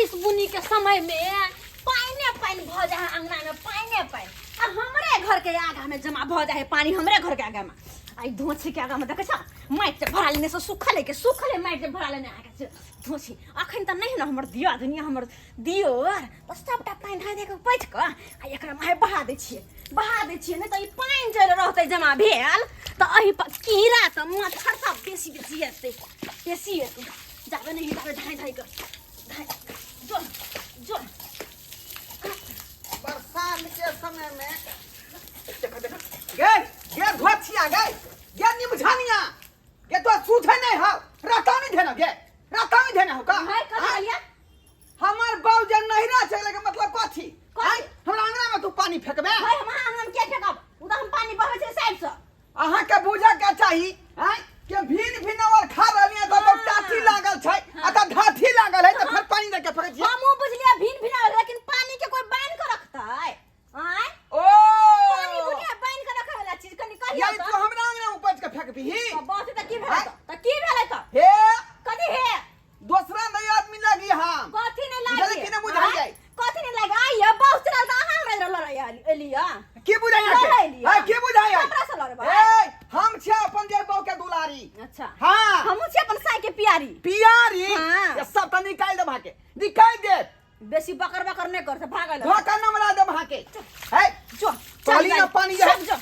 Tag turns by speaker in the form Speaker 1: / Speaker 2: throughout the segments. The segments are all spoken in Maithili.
Speaker 1: बारिश बुनी के समय में पाइने पानि भऽ जाइ है अंगना में, पाइने पानि। आ हमरे घर के आगा में जमा भऽ जाइ है पानी, हमरे घर के आगा में। आ ई धोछी के आगा में देखै छ, माटि जे भरा लेने से सुखल है के सुखल है, माटि जे भरा लेने आगा से धोछी। अखन तऽ नहि ने हमर दिया दुनिया, हमर दियोर तऽ सबटा पानि ढाइ ढाइ कऽ पैठ कऽ आ एकरा माहे बहा दै छियै, बहा दै छियै। नहि तऽ ई पानि जे रहतै जमा भेल तऽ एहि पर कीड़ा सब मच्छर सब बेसी बेसी एतै, बेसी एतै। जाबे नहि ताबे ढाइ ढाइ कऽ ढाइ जो जो।
Speaker 2: बरसात के समय में देखो देखो गे गे धोछिया गे गे निमझानिया गे तो सूझे नहीं हो रता नहीं देना गे रता नहीं देना हो का।
Speaker 1: हाय कथी कहलियै?
Speaker 2: हमर बाऊ जे नहिरा चले के मतलब कथी?
Speaker 1: कथी?
Speaker 2: आँय, हमरा अंगना में तू पानी फेंकबे?
Speaker 1: भाई हम अहाँ अंगना में किया फेंकब? उ तऽ हम पानी बहबै छै साइड से।
Speaker 2: अहाँ के बुझे के चाही आँय के भिन भिन और खा रहलियै तऽ
Speaker 1: हाँ।
Speaker 2: टाटी लागल छै आ तऽ ढाठी लागल है तऽ फेर पानी दे के फेंकै छियै।
Speaker 1: हमहूँ बुझलियै भिन भिन और, लेकिन पानी के कोई बान्हि के रखतै? आँय?
Speaker 2: ओ
Speaker 1: पानी बुझलियै बान्हि के रखै वाला चीज, कनि कहियौ
Speaker 2: यानी
Speaker 1: तऽ।
Speaker 2: तू हमरा अंगना में उपज के फेंकबिही?
Speaker 1: तऽ बस तऽ की भेलै
Speaker 2: आँय?
Speaker 1: तऽ? तऽ की भेलै तऽ?
Speaker 2: हे
Speaker 1: कथी हे?
Speaker 2: दोसरा नहीं आदमी लगी हम।
Speaker 1: कथी नहीं लागी?
Speaker 2: बुझल कि नहीं बुझल जाय?
Speaker 1: कथी नहीं लागी? आइए, बहुत चलल तऽ अहाँ हमरा लड़ै एलियै।
Speaker 2: की बुझाइ
Speaker 1: लड़ै
Speaker 2: अहाँके?
Speaker 1: एलियै।
Speaker 2: हाँ, की बुझाइ?
Speaker 1: हमरा से लड़बै?
Speaker 2: ए, हम छियै अपन जे बहू के दुलारी।
Speaker 1: अच्छा।
Speaker 2: हाँ।
Speaker 1: हमहूँ छियै अपन साई के पियारी।
Speaker 2: पियारी?
Speaker 1: हाँ।
Speaker 2: ये सब तऽ निकालि देब अहाँके, निकालि देब।
Speaker 1: बेसी बकर बकर नहीं कर, भागल।
Speaker 2: धोखा नमरा देब अहाँके। हे,
Speaker 1: जो,
Speaker 2: कहली
Speaker 1: चल
Speaker 2: ना पानी जे है।
Speaker 1: सब जो।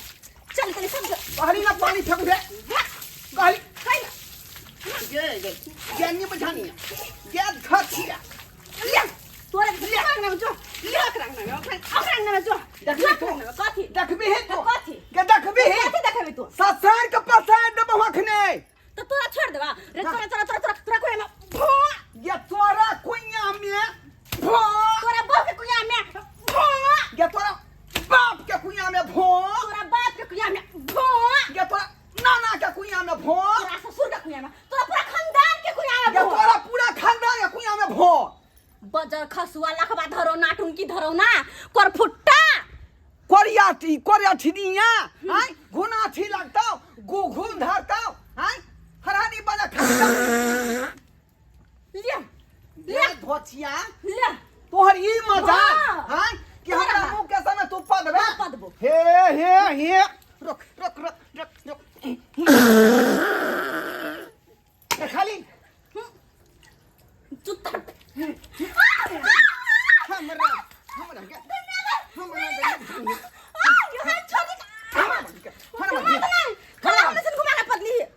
Speaker 1: चल तनी सब जो।
Speaker 2: कहली ना पानी फेंकू दे। कहली।
Speaker 1: कहि।
Speaker 2: गे, गे, गे नहीं बुझानी है। गे धोखिया।
Speaker 1: ले, तोरा के ले रंग में जो, ले रंग में, ओकरा रंग में जो।
Speaker 2: देखबी तू।
Speaker 1: रंग में, कथी?
Speaker 2: देखबी ही तू।
Speaker 1: कथी?
Speaker 2: गे देखबी ही।
Speaker 1: कथी देखबी तू?
Speaker 2: ससार के पसार देबो अखने।
Speaker 1: तो तोरा छोड़ देबा रे?
Speaker 2: हाँ।
Speaker 1: तोरा तोरा तोरा तोरा तोरा कोई में भो।
Speaker 2: गे तोरा कुइया में भो।
Speaker 1: तोरा बहू के कुइया में भो।
Speaker 2: गे तोरा बाप के कुइया में भो।
Speaker 1: तोरा बाप के कुइया में भो।
Speaker 2: गे तोरा नाना के कुइया में भो।
Speaker 1: तोरा ससुर के कुइया में, तोरा पूरा खानदान के कुइया में
Speaker 2: गे
Speaker 1: भो।
Speaker 2: तोरा पूरा खानदान के कुइया में भो।
Speaker 1: बजर खसुआ लखबा धरो ना टुनकी धरो ना करफुट्टा
Speaker 2: कोरिया टी कोरिया ठिनिया आय घुना थी लगता गुघुन धरता आय हरानी बना खाता।
Speaker 1: ले
Speaker 2: ले धोचिया
Speaker 1: ले
Speaker 2: तोहर ई मजा
Speaker 1: हाँ।
Speaker 2: आय कि हमरा
Speaker 1: तोरा।
Speaker 2: मुंह के समय तू पदबे?
Speaker 1: हाँ, पदबो।
Speaker 2: हे हे हे रुक रुक रुक रुक रुक खाली
Speaker 1: जुत्ता
Speaker 2: हमरा हमरा के हमरा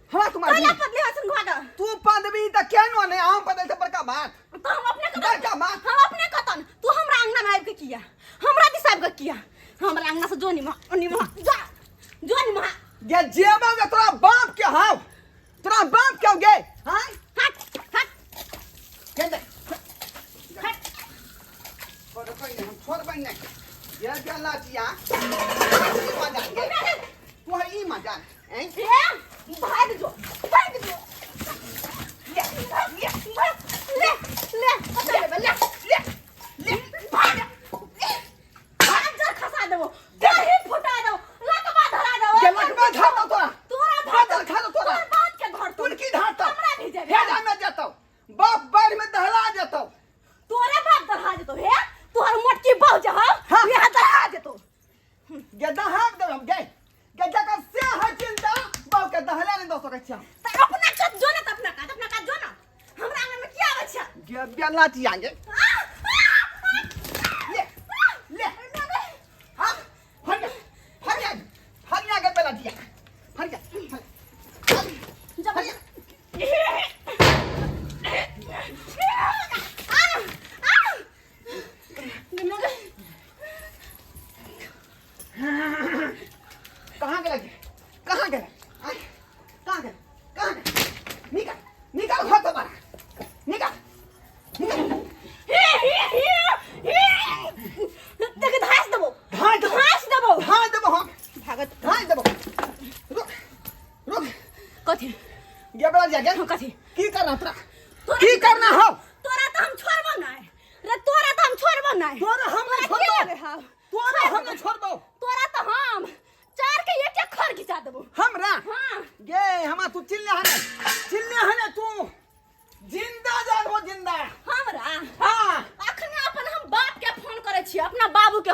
Speaker 2: हमरा तुम्हारी तू पदबी त केनो नहीं हम पदे से बड़का बात, बड़का बात।
Speaker 1: हम अपने कतन तू हमरा अंगना में आबि के किया, हमरा दिस आबि के किया? हमरा अंगना से जो निमा निमा जा, जो निमा।
Speaker 2: गे जेबा गे तोरा बाप के हाव, तोरा बाप के गे। हां
Speaker 1: हट हट
Speaker 2: के दे
Speaker 1: हट।
Speaker 2: छोड़बै नहीं, हम छोड़बै नहीं। ये के लाचिया ई मजा गे तोहर ई मजा हैं।
Speaker 1: ए भाग जो, भाग जो।
Speaker 2: ले ले
Speaker 1: ले ले पकड़ ले ले
Speaker 2: ले ले
Speaker 1: भाग भाग जर खसा देबो, दही फुटा देबो, लकवा धरा देबो।
Speaker 2: गे लकवा धर दो तोरा।
Speaker 1: तोरा
Speaker 2: बादल खा दो तोरा।
Speaker 1: तोर बाप के धर,
Speaker 2: तुनकी धरतौ।
Speaker 1: हमरा भी जेबे।
Speaker 2: हेजा में जेतौ, बाप बाढ़ में दहला जेतौ।
Speaker 1: तोरे बाप दहला जेतौ। हे तोहर मोटकी बहु जे हौ
Speaker 2: हाँ।
Speaker 1: यहाँ दहला जेतौ।
Speaker 2: गे दहाक देब हम गे गे जकर से है चिंता बाप के दहला नहीं दऽ सकै छियै हम।
Speaker 1: तऽ अपना काज जो ना, तऽ अपना काज, अपना काज जो ना। हमरा आंगन में किया आबै छै?
Speaker 2: गे बेला चिया गे ले ले हाँ फरिया फरिया फरिया गे बेला चिया फरिया
Speaker 1: जब
Speaker 2: फरिया। कहाँ गेलै गे? कहाँ गेलै आँय? कहाँ गेलै, कहाँ गेलै? निकाल निकाल घर से बाहर निकाल निकाल।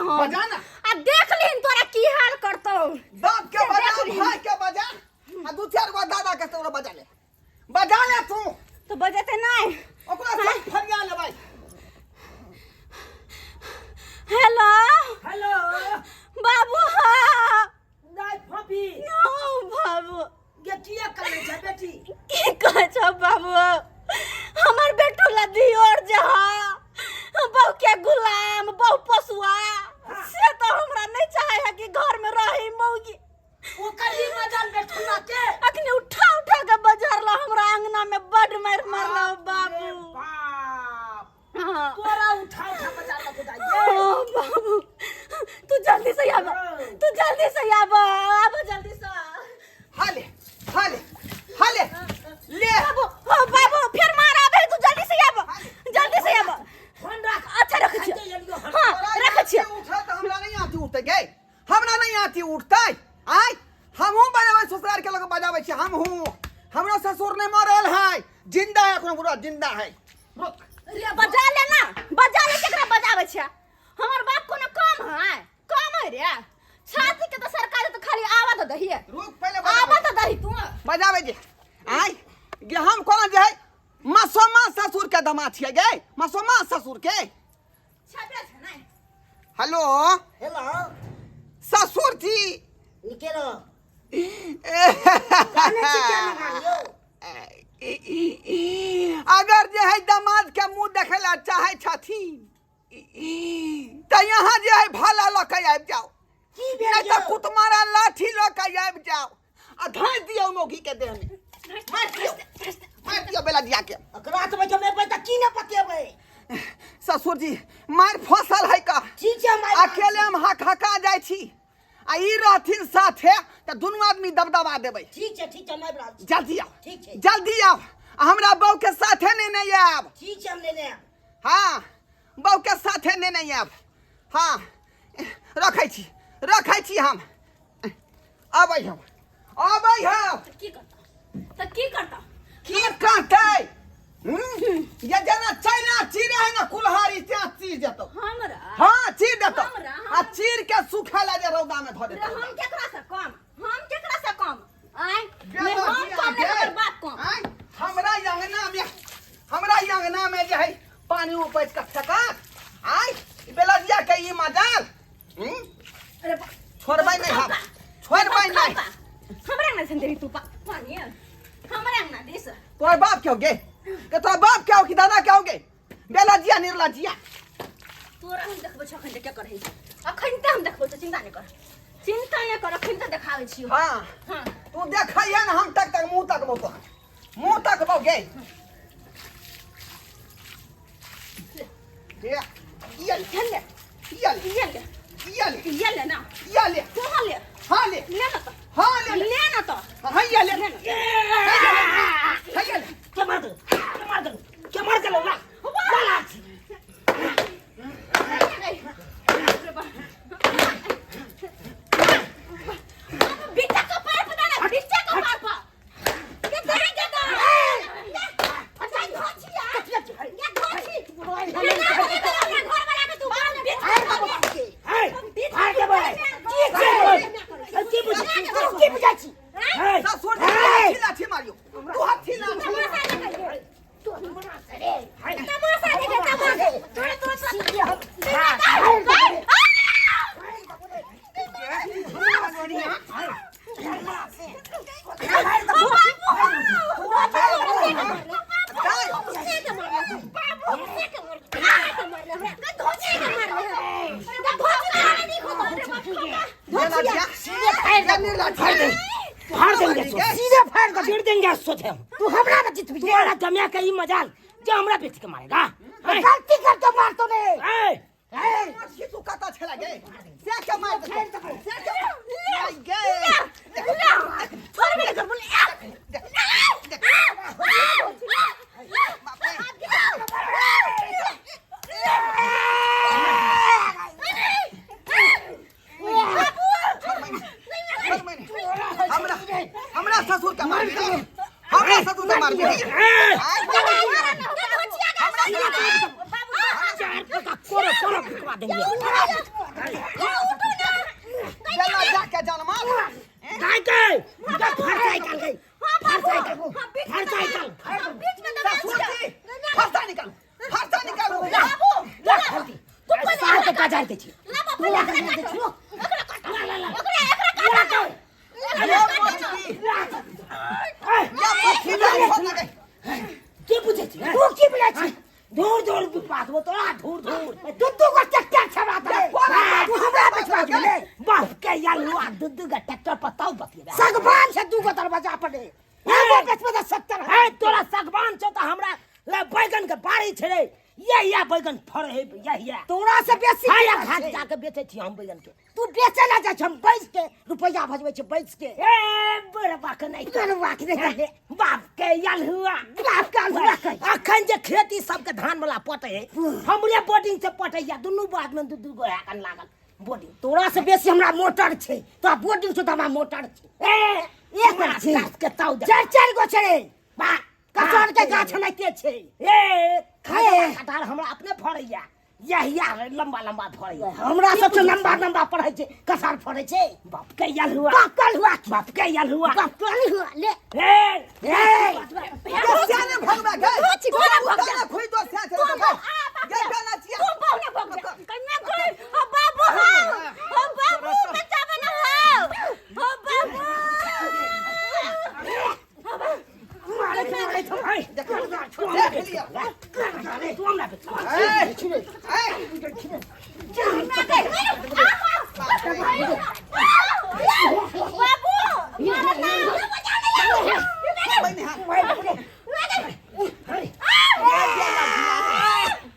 Speaker 1: छियै हम।
Speaker 2: बजा ना।
Speaker 1: आ देख लिहिन तोरा की हाल करतौ।
Speaker 2: बाप के
Speaker 1: से
Speaker 2: बजा,
Speaker 1: देख लिहिन।
Speaker 2: भाई के बजा, आ दू चार गो दादा के तोरा बजा ले, बजा ले तू।
Speaker 1: तो बजेते नहीं।
Speaker 2: ओकरा सब फरिया लेबै।
Speaker 1: हेलो।
Speaker 3: हेलो।
Speaker 1: बाबू। हाँ।
Speaker 3: नहीं फफी।
Speaker 1: नो बाबू।
Speaker 3: गे किया करै छै बेटी?
Speaker 1: की कहै छौ बाबू, हमर बेटू ला दियोर जहा बहु के गुलाम बहु पोसुआ, से तो हमरा नहीं चाहे है कि घर में रही मौगी।
Speaker 3: ओकर ही मजाल बेटुआ के।
Speaker 1: अखनी उठा उठा के बजरला हमरा अंगना में, बड मार मारला बाबू।
Speaker 3: अरे बाप।
Speaker 1: हाँ।
Speaker 3: तोरा उठा उठा बजार लग जाइए।
Speaker 1: ओ बाबू, तू जल्दी से आब, तू जल्दी से आब, आब जल्दी से।
Speaker 2: हाले हाले हाले ले।
Speaker 1: बाबू, ओ बाबू, फिर मार आबे, तू जल्दी से आब, जल्दी से आब।
Speaker 3: फोन राख।
Speaker 1: अच्छा रख छी।
Speaker 3: खाइते एलियो हन।
Speaker 1: हाँ रख छी।
Speaker 2: उठा तऽ हमरा नहीं आती उठते गे, हमरा नहीं आती उठते। आय हमहूँ बजाबै ससुरार के लग बजाबै छी हमहूँ। हमरो ससुर नहीं मरल है, जिंदा है, एखनो बुढ़ा जिंदा है। रुक।
Speaker 1: रे बजा ले ना, बजा ले। केकरा बजाबै छै? हमर बाप कोनो कम है? कम है रे? छाती के तो सरकार तो खाली आवा तो दही है।
Speaker 2: रुक पहले
Speaker 1: आवा
Speaker 2: बजाबै।
Speaker 1: तो दही तू।
Speaker 2: बजाबै जे आय गे, हम कोना जे है मसोमा ससुर के दमा छियै गे, मसोमा ससुर के।
Speaker 1: छापे छै नै?
Speaker 2: हेलो।
Speaker 3: हेलो।
Speaker 2: ससुर जी।
Speaker 3: निके रहो। जाने छी क्या लगा लियो।
Speaker 2: अगर जे है दामाद के मुंह देखे ला चाहे छथिन तऽ यहाँ जे है भाला लऽ के आबि जाओ।
Speaker 3: की भेल
Speaker 2: नहीं तऽ
Speaker 3: यौ?
Speaker 2: कुतमारा लाठी लऽ के आबि जाओ आ धाँसि दियौ मौगी के देह में, मारि दियौ, मारि दियौ बेला दिया के।
Speaker 3: रात में जब एबै तऽ की ने पकेबै?
Speaker 2: ससुर जी मारि फसल है का।
Speaker 3: ठीक छै, हम आबि रहल
Speaker 2: अकेले
Speaker 3: छी।
Speaker 2: हम हक हका जाइ छी आ ई रहथिन साथे तऽ दुनू आदमी दबदबा देबै।
Speaker 3: ठीक छै, ठीक छै, हम आबि रहल छी।
Speaker 2: जल्दी आउ।
Speaker 3: ठीक छै।
Speaker 2: जल्दी आउ आ हमरा बहू के साथे नेने आयब।
Speaker 3: ठीक छै, हम नेने आयब।
Speaker 2: हाँ, बहू के साथे नेने आयब। हाँ, रखै छी, रखै छी हम। अबै हम, अबै हम।
Speaker 1: तऽ की करता? तऽ की करता?
Speaker 2: की कहतै? ये जेना चाइना चीरे है ना कुल्हाड़ी, ते चीर जेतौ।
Speaker 1: हमरा?
Speaker 2: हाँ, चीर देतौ।
Speaker 1: हमरा?
Speaker 2: आ चीर के सुखा ला जे रौदा में धऽ
Speaker 1: रे
Speaker 2: देतौ।
Speaker 1: हम केकरा से कम? हम केकरा से कम? आय नहीं, हम कम नहीं, हमर बाप कम।
Speaker 2: आय, हमरा अंगना में, हमरा अंगना में जे है पानी उपज के फेंका। आय ई बेलजिया के ई मजाल।
Speaker 1: अरे
Speaker 2: छोड़बै नहीं हम, छोड़बै नहीं।
Speaker 1: हमरा अंगना से देरी तू पानी हमरा अंगना this.
Speaker 2: तोहर बाप के हो गे? के तोहर बाप के हो कि दादा के हो गे? बेलजिया निर्लजिया।
Speaker 1: तोरा हम देखबो छौ अखन के करही। अखन ते हम देखबो छौ, चिंता नहीं कर, चिंता नहीं कर, अखन ते देखाबै छियौ।
Speaker 2: हाँ।
Speaker 1: हाँ।
Speaker 2: तू देखैया ना हम तक तक मुंह तकबो, तोहर मुंह तकबो गे। ये ये
Speaker 1: ये ले।
Speaker 2: ये ले।
Speaker 1: ये ले।
Speaker 2: ये ले।
Speaker 1: ये ले ना।
Speaker 2: ये ले।
Speaker 1: तू हाँ ले।
Speaker 2: हाँ ले।
Speaker 1: ले ना तो।
Speaker 2: हाँ ले।
Speaker 1: ले ना तो।
Speaker 2: हाँ ये ले।
Speaker 1: ले ना।
Speaker 2: हाँ ये ले।
Speaker 3: के मार दे, के मार दे, के मार दे ला ला ला।
Speaker 1: बिच्चा कपार पर डाला, बिच्चा कपार पर। के दे दे दे। अच्छा धोछी यार। ये धोछी। ये ना करे घर वाला के तू बाल बिच
Speaker 3: हे, फाड़ देबै। की छै? की बुझै छी? की बुझै छी? हे,
Speaker 2: ससुर जी लाठी लाठी मारियो तू, हाथी लाठी।
Speaker 1: तमाशा देखै।
Speaker 3: तू हमरा से रे। हे,
Speaker 1: तमाशा देखै, तमाशा। तोरे तोरे
Speaker 3: सीधे हम सीधे फाड़ दे, फाड़ देंगे सो, सीधे फाड़ दे, गिर देंगे सोचे हम।
Speaker 4: तू हमरा के जीतबी?
Speaker 3: तुम्हारा जमिया के ई मजाल जे हमरा बेटी के मारेगा?
Speaker 4: गलती कर तो मार तो ने।
Speaker 3: ए,
Speaker 2: ए तू कता छला गे? से के मार दे, से के गे। हमरा हमरा ससुर के मार दे, हमरा ससुर के मार दे।
Speaker 3: चार कोरो कोरो बिकवा देंगे।
Speaker 1: उठो ना।
Speaker 2: गेला जाके जनमाल।
Speaker 3: गाय के फरसाई निकाल गई, फरसाई निकाल, फरसाई निकाल।
Speaker 1: हम बीच में दबा
Speaker 2: ससुर जी, फरसा निकालू, फरसा निकालू।
Speaker 1: बाबू,
Speaker 3: ला खरीदी सार के बाजार दे छी।
Speaker 1: ला बाबू,
Speaker 3: तू ला
Speaker 1: एकरा
Speaker 3: दे
Speaker 1: काटो।
Speaker 3: छी।
Speaker 1: एकरा काटो।
Speaker 3: ला ला ला।
Speaker 1: ओकरा एकरा काटो।
Speaker 2: ये मोटकी, ये मोटकी जा छोड़ ना गई।
Speaker 3: की बुझे छी?
Speaker 4: तू की बुझै छी?
Speaker 3: दूर दूर बिकवा देबो तोरा, दूर दूर।
Speaker 4: दू दू गो ट्रैक्टर छबा दे, तू हमरा बेचवा दे।
Speaker 3: बाप के यलुआ, दू दू गो ट्रैक्टर पर ताऊ बतिएबे।
Speaker 4: सागवान से दू गो दरवाजा पर रे, एगो बेचबे तऽ 70।
Speaker 3: है तोरा सागवान छौ तऽ हमरा ले बैगन के बाड़ी छै रे, ये ये बैगन फड़े है, ये ये।
Speaker 4: तोरा से बेसी
Speaker 3: हाय
Speaker 4: की
Speaker 3: घाट
Speaker 4: छै?
Speaker 3: जाके बेचै छी हम बैगन के।
Speaker 4: तू बेचे ला जाइ छ, हम बैच के रुपैया भजबै छै बैच के।
Speaker 3: ए बड़बा के नहीं,
Speaker 4: बड़बा के नहीं।
Speaker 3: बाप के यलहुआ,
Speaker 4: बाप के अलहुआ कहि।
Speaker 3: अखन जे खेती सबके धान वाला पटे है, हमरे बोर्डिंग से पटे या दुनू बाद में दू दू गो एखन लागल बोर्डिंग।
Speaker 4: तोरा से बेसी हमरा मोटर छै, तोरा बोर्डिंग से तऽ हमरा मोटर छै।
Speaker 3: ए
Speaker 4: एक मिनट छै।
Speaker 3: के ताऊ दे।
Speaker 4: चारि चारि गो छै रे।
Speaker 3: बा
Speaker 4: कटहर के गाछ एनाहिते छै।
Speaker 3: ए
Speaker 4: ए।
Speaker 3: कटहर हमरा अपने फड़ैया, यहिया लंबा लंबा फड़ैया।
Speaker 4: हमरा सबसे लंबा लंबा पढ़ै छै, कटहर फड़ै छै।
Speaker 3: बाप के यलहुआ,
Speaker 4: बाप के अलहुआ,
Speaker 3: बाप के यलहुआ,
Speaker 4: बाप के अलहुआ ले।
Speaker 3: ए
Speaker 4: ए
Speaker 2: ये सियाने भगवा गए।
Speaker 1: धोची, कोना भग जा।
Speaker 2: ताना खुई दो सिया
Speaker 1: तू
Speaker 2: चले
Speaker 1: आ बाप
Speaker 2: गए। बेला चिया।
Speaker 1: तू बहुने भग जा। कन्या कोई हो बाबू, हो हो बाबू, बच्चा बना हो हो बाबू।
Speaker 2: देख लियो। ए, ए,
Speaker 1: बाबू मारा ना।
Speaker 2: बहिनी, हाँ।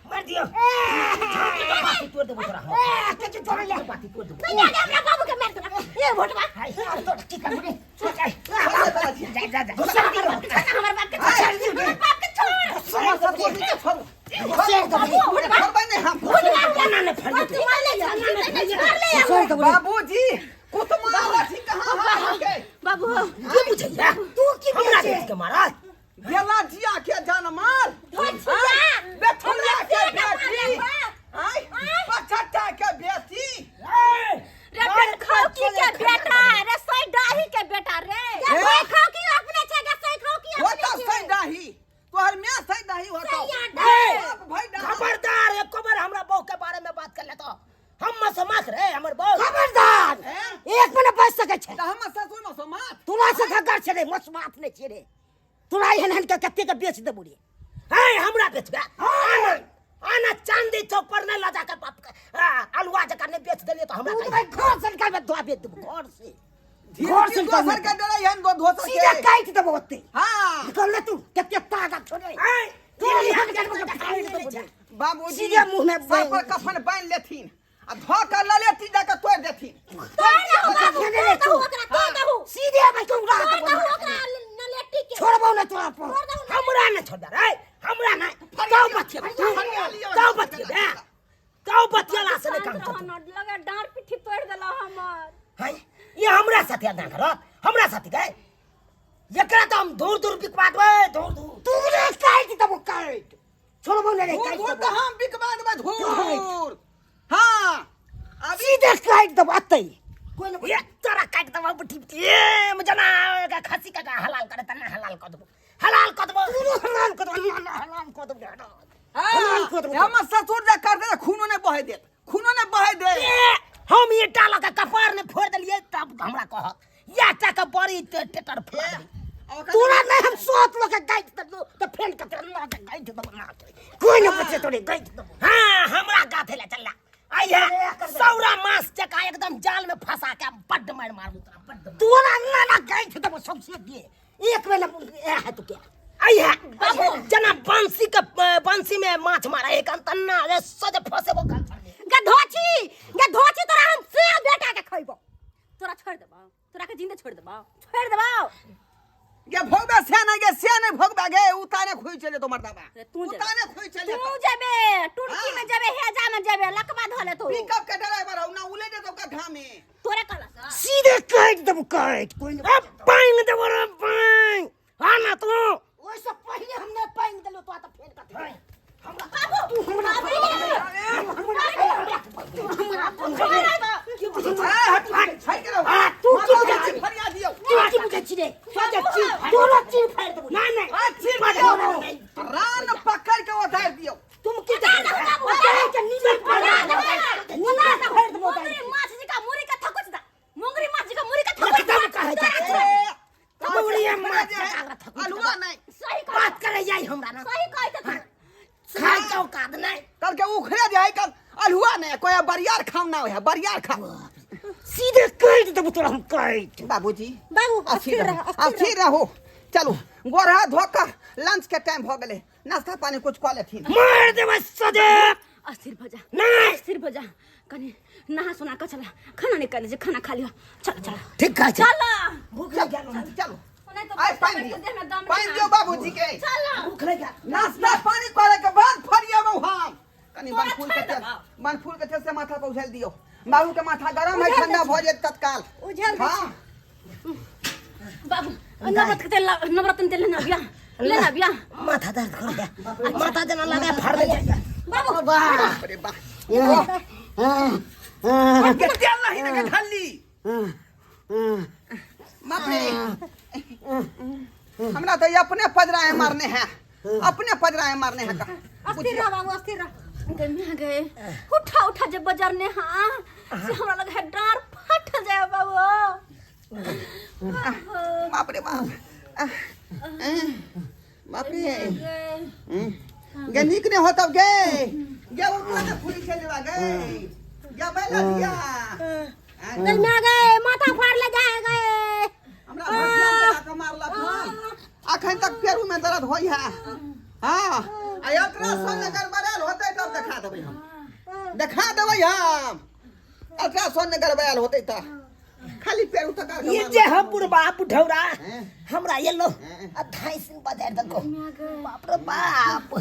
Speaker 3: मार दियो, तोड़ देबो तोरा हम।
Speaker 4: ए के तोरा ले।
Speaker 3: बाती तोड़ देबो।
Speaker 1: नहीं आगे हमरा बाबू के मार देला ए भोटवा।
Speaker 3: जा जा जा।
Speaker 1: हमर बाप के छोड़, हमर बाप के छोड़।
Speaker 2: हमर ससुर जी के छोड़ू। छोड़बै नहि हम।
Speaker 3: ना ना फड़
Speaker 1: तू मार ले, मार ले।
Speaker 2: बाबूजी, कुतमा लाठी कहाँ है अहाँके?
Speaker 1: बाबू
Speaker 3: की बुझैया
Speaker 4: तू की
Speaker 3: हमरा
Speaker 4: बेचे?
Speaker 3: बेच के मारा
Speaker 2: गेला जिया के जनमाल।
Speaker 1: धोचिया।
Speaker 2: बेठुला के
Speaker 1: हमरा
Speaker 2: बेटी।
Speaker 1: मार
Speaker 2: आय, पछट्टा के बेटी।
Speaker 1: रे बेटखौकी के बेटा रे, सोई डाही के बेटा रे। बेटखौकी अपने छै गे, सोई खौकी
Speaker 2: हो
Speaker 1: अपने
Speaker 2: तो
Speaker 1: छै।
Speaker 2: सही डाही, तोहर माय सही डाही होतो।
Speaker 1: सही।
Speaker 2: बाप भाई डाही।
Speaker 3: खबरदार, एको बार हमरा बहू के बारे में बात कर ले तो हम मसमास रे हमर बहू।
Speaker 4: खबरदार,
Speaker 2: हैं?
Speaker 4: एक मिनट बच सकै छै।
Speaker 2: तऽ हमर ससुर मसोमात।
Speaker 4: तोरा से खगर छै रे, मसमात नहि छै रे। तोरा एहन एहन के कते के बेच देबू रे।
Speaker 3: है हमरा बेचबे आना आना चांदी चौक पर नहीं लजा के बाप के अलुआ जका नहीं बेच देलिए तो हमरा
Speaker 4: तू
Speaker 3: कहिया।
Speaker 4: तऽ घर से निकालबे, धोआ बेच देबू घर से।
Speaker 2: घर से दोसर के डरै हन दो दोसर
Speaker 4: सीधा
Speaker 2: के।
Speaker 4: काटि देबो ओते।
Speaker 2: हाँ।
Speaker 4: निकल ले तू, कते ताकत छोड़े।
Speaker 3: हैं?
Speaker 4: तोरा एहन के फाड़ि देबू रे।
Speaker 2: बाबूजी
Speaker 4: सीधे मुँह में
Speaker 2: सर पर कफन बान्हि लेथिन आ धऽ के ललेती जाके तोड़ि देथिन।
Speaker 1: तोड़ दहु बाबू,
Speaker 4: कखने रे
Speaker 1: तोड़ दहु
Speaker 4: तू?
Speaker 1: ओकरा, तोड़ दहु।
Speaker 4: सीधे भाई के उड़ा
Speaker 1: तोड़
Speaker 4: देबो।
Speaker 1: दहु ओकरा नलेटी के।
Speaker 4: छोड़बो ने तोरा पर।
Speaker 1: तोड़ दहु।
Speaker 3: हमरा नहीं छोड़ रे, हमरा नहीं। तो बतिया तो बतिया तो बतियाला से नहीं काम करतो।
Speaker 1: लगे डांर पिट्ठी तोड़ देला हमर।
Speaker 3: हैं ये हमरा साथे ना करो, हमरा साथे गए एकरा तो हम दूर दूर बिकवा देबै, दूर दूर।
Speaker 4: तू रे काटि देबो, काटि। छोड़बो ने रे,
Speaker 2: धूर
Speaker 4: काटि
Speaker 2: धूर
Speaker 4: देबो।
Speaker 2: तऽ हम बिकवा देबै धूर। हाँ, अभी
Speaker 4: सीधे काटि देबो अतै। कोइ ने
Speaker 3: ये तोरा काटि देबो बुटी बुटी। ए जना एकरा खस्सी के हलाल करे तना हलाल कर देबो, हलाल कर देबो।
Speaker 4: तू हलाल कर देबो, ना ना हलाल कर देबो, हलाल कर देबो।
Speaker 2: हमर ससुर जे करतै तऽ खूनो नहि बहै देत, खूनो नहि बहै देत।
Speaker 3: ए, हम ये टाला के कपार ने फोड़ देलिए तब हमरा कहत या टा के बड़ी टेटर फोड़ देली।
Speaker 4: तोरा नहीं हम सोत लोग के गाइट देबो तऽ फेन के तोरा लऽ के गाइट देबो ना। कोइ ने बचे तोरे गाइट देबो।
Speaker 3: हाँ हमरा गाथे ले चलला आई है सौरा मास जका एकदम जाल में फंसा के बड्ड मार मारू तोरा, बड्ड मार।
Speaker 4: तोरा ना ना गाइट देबो सबसे के एक बेर ए है तू के
Speaker 3: आई है बाबू जना बंसी के बंसी में माछ मारा एक तन्ना रे सज फसेबो काल छड़ दे।
Speaker 1: गधोची गधोची, तोरा हम से बेटा के खइबो। तोरा छोड़ देबो, तोरा के जिंदे छोड़ देबो, छोड़ देबो।
Speaker 2: गे भोगबे से नहि गे, से नहि भोगबे गे, उताने खुइ चले तो मर्दाबा।
Speaker 1: रे तू जेबे।
Speaker 2: उताने खुइ चले।
Speaker 1: तू जेबे टुनकी में जेबे, हेजा में जेबे, लकवा धले तो।
Speaker 2: पिकअप के ड्राइवर हौ ना, उले जेतौ गड्ढा में।
Speaker 1: तोरे कहला से
Speaker 4: सीधे काटि देबो, काटि। कोइ ने
Speaker 3: ए पाइन देबो रे पाइन आना तू।
Speaker 4: ओहिसँ पहिले हम नहि पानि देलहुँ तोरा तऽ फेर कथी
Speaker 1: बाबू
Speaker 4: तू हमरा
Speaker 1: बाबू।
Speaker 4: छी रे
Speaker 3: सोचे चीर फाड़ि
Speaker 4: तोरो चीर फाड़ि देबो
Speaker 3: नहीं नहीं
Speaker 2: आ चीर दियौ रान पकड़ के उधार दियौ
Speaker 4: तुम की देखै के नीमक फाड़ि देबो नीमक फाड़ि देबो
Speaker 1: मुंगरी माछ जी का मुरी का थकुच दा मुंगरी माछ जी का मुरी का थकुच
Speaker 4: एकदम कहै छै
Speaker 2: ए,
Speaker 4: मुंगरी माछ जकाँ थकुच
Speaker 2: अलुआ नहीं
Speaker 1: सही कह
Speaker 4: बात करे जाई हमरा ना
Speaker 1: सही कहै त
Speaker 4: खाइ के औकात नहीं
Speaker 2: कल के उखड़े जाए कल अलुआ नहीं कोई बरियार खाओ ना है बरियार खाओ
Speaker 4: सीधे काटि देबो तोरा हम काटि
Speaker 2: बाबूजी
Speaker 1: बाबू
Speaker 2: अस्थिर रहो अस्थिर रहो चलू गोरहा धोकर लंच के टाइम भ गेलै नाश्ता पानी कुछ कऽ लेथिन
Speaker 4: मार देबै सदे
Speaker 1: अस्थिर भ जा
Speaker 4: नहीं
Speaker 1: अस्थिर भ जा कनी नहा सोना के चला खाना नहीं कर खाना खा लियो चल चल
Speaker 4: ठीक कहै छै
Speaker 1: चल
Speaker 4: भूख लागि गेल
Speaker 2: चलू
Speaker 1: नहीं तो
Speaker 2: आइ पानि दियौ
Speaker 1: देह में दम
Speaker 2: पानि दियौ बाबूजी के
Speaker 1: चल
Speaker 4: भूख लागि गेल
Speaker 2: नाश्ता पानी करे के बाद फरियाबौ हम कनी
Speaker 1: तोरा
Speaker 2: बनफूल के
Speaker 1: छोड़ि
Speaker 2: तेल
Speaker 1: देबौ।
Speaker 2: बनफूल के तेल से माथा पर उझेल दियौ बाबू के माथा गरम है ठंडा भऽ जायत तत्काल
Speaker 1: उझेल दै
Speaker 2: हाँ
Speaker 1: बाबू नवरत्न के तेल नवरत्न तेल लेना बिया लेना बिया
Speaker 4: माथा दर्द कर गया माथा जना लगा फाड़ दे
Speaker 1: बाबू
Speaker 4: वाह
Speaker 2: बाप रे बाप के तेल नहीं ने ढल्ली बाप रे हमरा तो ये अपने पजराए मारने हैं अपने पजराए मारने हैं का
Speaker 1: अस्थिर रह बाबू अस्थिर रह गए गए उठा उठा जब बाजार ने हाँ से हमरा लगे है डार फट जाए बाबू
Speaker 2: बाप रे बाप बाप रे गे नीक ने होतब गे गे उठला के फूली चल जेबा गे गे बैला दिया
Speaker 1: गए गए माथा फाड़ ले जाए गए
Speaker 2: हमरा भटिया लगा के मारलक हन अखन तक पेरू में दर्द होई है हाँ आ अल्ट्रासाउंड गड़बड़ायल होतै तब देखा देबै हम देखा देबै हम अल्ट्रासाउंड गड़बड़ायल होतै तऽ खाली पेरू तक
Speaker 4: ये जे हम बुढ़बा बुढ़ौरा हमरा ये लो आ धाई सिंह बाजार दको बाप रे बाप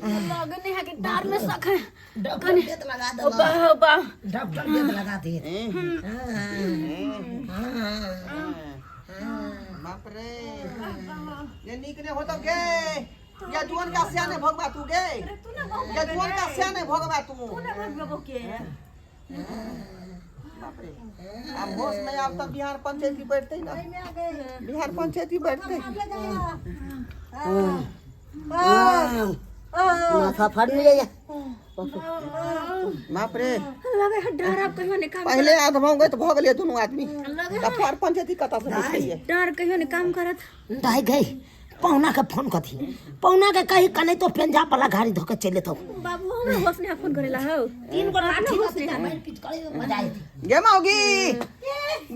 Speaker 1: लगने है कि डार में सक है
Speaker 4: डॉक्टर बेत लगा दे
Speaker 1: बा बा
Speaker 4: डॉक्टर बेत लगा दे
Speaker 2: बाप रे ये नीक ने होतौ गे ये जुअन का सियाने भगवा तू गे ये जुअन का सियाने भगवा तू
Speaker 1: के
Speaker 2: बाप रे अब होश में आब तब बिहार पंचायती बैठते ना बिहार पंचायती बैठते
Speaker 4: माथा फाड़ने जाइए
Speaker 2: बाप रे
Speaker 1: लगे है डर अब कहियो नहीं काम
Speaker 2: पहले आध भऽ गए तऽ भऽ गेलियै दुनू आदमी
Speaker 1: लगे
Speaker 2: तऽ बिहार पंचायती कतऽ से बैठैये
Speaker 1: डर कहियो नहीं काम करत
Speaker 4: दाई गई पौना के फोन कथी पौना के कही कने तो पंजाब वाला गाड़ी धोके चले तो
Speaker 1: बाबू हमरा होश नहीं फोन करेला हो
Speaker 4: तीन गो लाठी
Speaker 1: होश नहीं है।
Speaker 4: पीट करे मजा आई
Speaker 2: गे मौगी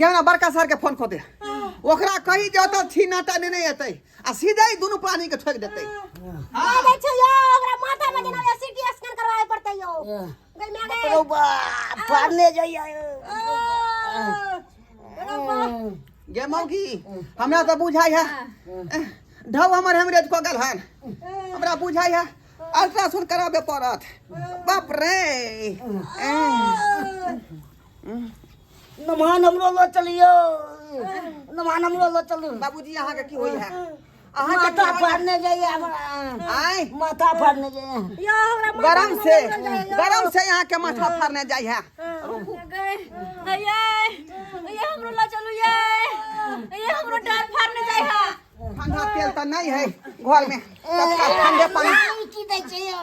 Speaker 2: गे ना बड़का सर के फोन कऽ दे ओकरा कही जे ओतऽ छीनाटा नेने एतै आ सीधे ही दुनू प्राणी के ठोकि देतै
Speaker 1: आ छै यो ओकरा माथा में जेना सीटी स्कैन करवाए पड़तै यो गई मैं गए
Speaker 4: रो बाप फाड़ने जाइए
Speaker 2: गे मौगी हमरा तऽ बुझाइ है ढौ हमर हेमरेज कऽ गेल हन हमरा बुझाइ है अल्ट्रासाउंड कराबे पड़त बाप रे
Speaker 4: नमान हमरो लो चलियो नमान हमरो लो चलू
Speaker 2: बाबूजी अहाँके की होइ है अहाँके
Speaker 4: माथा फाड़ने जाइए हमरा
Speaker 2: आँय
Speaker 4: माथा फाड़ने जाइए
Speaker 1: यो हमरा
Speaker 2: गरम से गरम से अहाँके माथा फाड़ने जाइ है
Speaker 1: गए ये ये हमरो ला चलू ये ये हमरो डर फाड़ने जाय है
Speaker 2: ठंडा तेल तऽ नहि है घर में तत्काल ठंडे पानी
Speaker 4: की दै छै यो?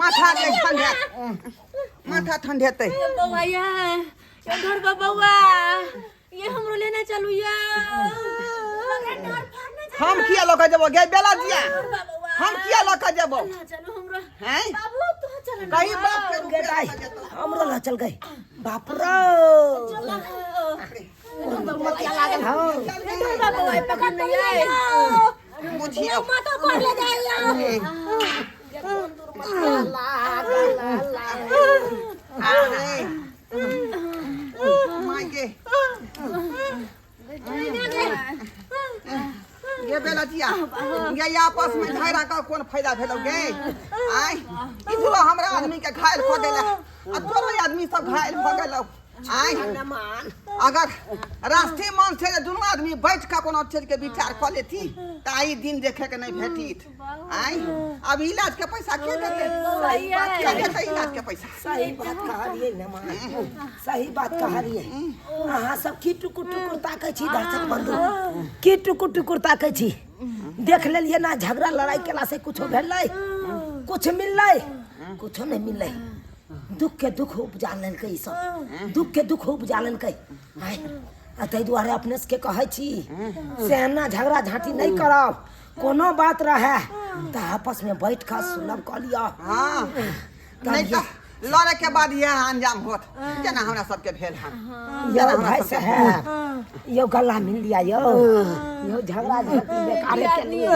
Speaker 2: माथा के ठंडे माथा ठंडेतै
Speaker 1: ये बउआ ये ये घर बा बउआ ये हमरो लेने चलू ये डर फाड़ने जाय
Speaker 2: हम किया लऽ कऽ जेबो गे बेला जिया हम किया लऽ कऽ जेबो
Speaker 1: ना चलू हमरो
Speaker 2: हैं
Speaker 1: बाबू तू चल ना
Speaker 2: कहीं बाप के
Speaker 4: गे
Speaker 2: रुपया
Speaker 4: दाई
Speaker 2: लऽ कऽ जेतौ।
Speaker 4: हमरो ला चल गई बाप रे मतिया लागल हौ
Speaker 1: बाबू पकड़ नहीं ये
Speaker 2: बुझियौ
Speaker 1: माथा फाड़ ले जाय
Speaker 2: अरे माय गे गे बेलतिया गे आपस में झगड़ा का कोन फायदा भेलौ गे आय इधरो हमरा आदमी के घायल कऽ देला आ तोरो आदमी सब घायल भऽ गेलौ आय
Speaker 4: नमान
Speaker 2: अगर राष्ट्रीय मन छै जे दुनू आदमी बैठ कऽ कोनो चीज के विचार कऽ लेती तऽ आइ दिन देखे के नहि भेटित। आइ अब इलाज के पैसा के देतै? के देतै इलाज के पैसा?
Speaker 4: सही बात कहलियै ने माँ, सही बात कहलियै। अहाँ सब की टुकुर टुकुर ताकै छी दर्शक बंधु, की टुकुर टुकुर ताकै छी? देख लेलियै ना, झगड़ा लड़ाई केला से कुछो भेलै? कुछ मिललै? कुछो नहि मिललै। दुख के दुख उपजा लेलकै ई सब, दुख के दुख उपजा लेलकै। आँय, आ ताहि दुआरे अपने सबके कहै छी से एना झगड़ा झाँटी नहि करब। कोनो बात रहै तऽ आपस में बैठ कऽ सुलभ कऽ लिअ।
Speaker 2: हाँ, नहि तऽ लड़े के बाद इएह अंजाम होत जेना हमरा सबके भेल हन।
Speaker 4: यौ भाई साहब, यौ गला मिल लिया यौ, यौ झगड़ा झाँटी बेकारे के लिए।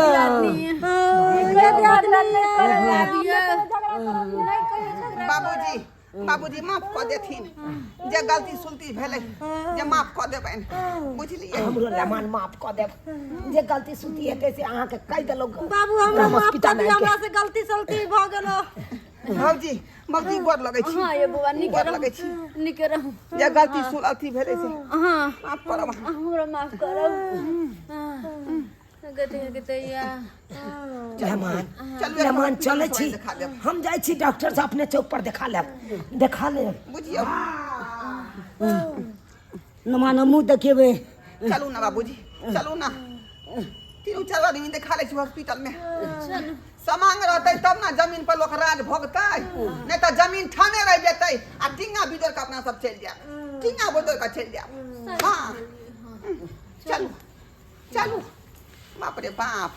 Speaker 2: बाबूजी, बाबूजी माफ कऽ देथिन जे गलती सुलती भेलै, जे माफ कऽ देबनि, बुझलियै?
Speaker 4: हमरो लेमान माफ कऽ देब, जे गलती सुलती हेतै से अहाँके कहि देलहुँ।
Speaker 5: बाबू, हमरा माफ
Speaker 4: हॉस्पिटल
Speaker 5: कऽ दिअ,
Speaker 4: आबि के।
Speaker 5: हमरा से गलती सलती भऽ गेलो।
Speaker 2: भौजी, भौजी, गोर लगै छी।
Speaker 1: हाँ ये बौआ, नीके
Speaker 2: गोर
Speaker 1: रहू।
Speaker 2: लगै छी।
Speaker 1: नीके रहू।
Speaker 2: जे गलती सुलती भेलै से
Speaker 1: हाँ
Speaker 2: माफ करब।
Speaker 1: हमरो माफ करब। गते गते या
Speaker 4: मेहमान
Speaker 2: चलू,
Speaker 4: मेहमान,
Speaker 2: एक
Speaker 4: चलै छी।
Speaker 2: देखा देब।
Speaker 4: हम जाइ छी डॉक्टर से, अपने चौक पर देखा लेब, देखा लेब।
Speaker 2: बुझियौ।
Speaker 3: नमान, मुँह देखेबै।
Speaker 2: चलू ना बाबूजी, चलू ना, तीनू चारू आदमी देखा लै छी हॉस्पिटल में। समांग रहतै तब ना जमीन पर लोक राज भोगतै, नहीं तऽ जमीन ठाने रह जेतै आ टींगा बिदोर के अपना सब चलि जायब, टींगा बिदोर के चलि जायब। हाँ, चलू चलू। बाप रे बाप।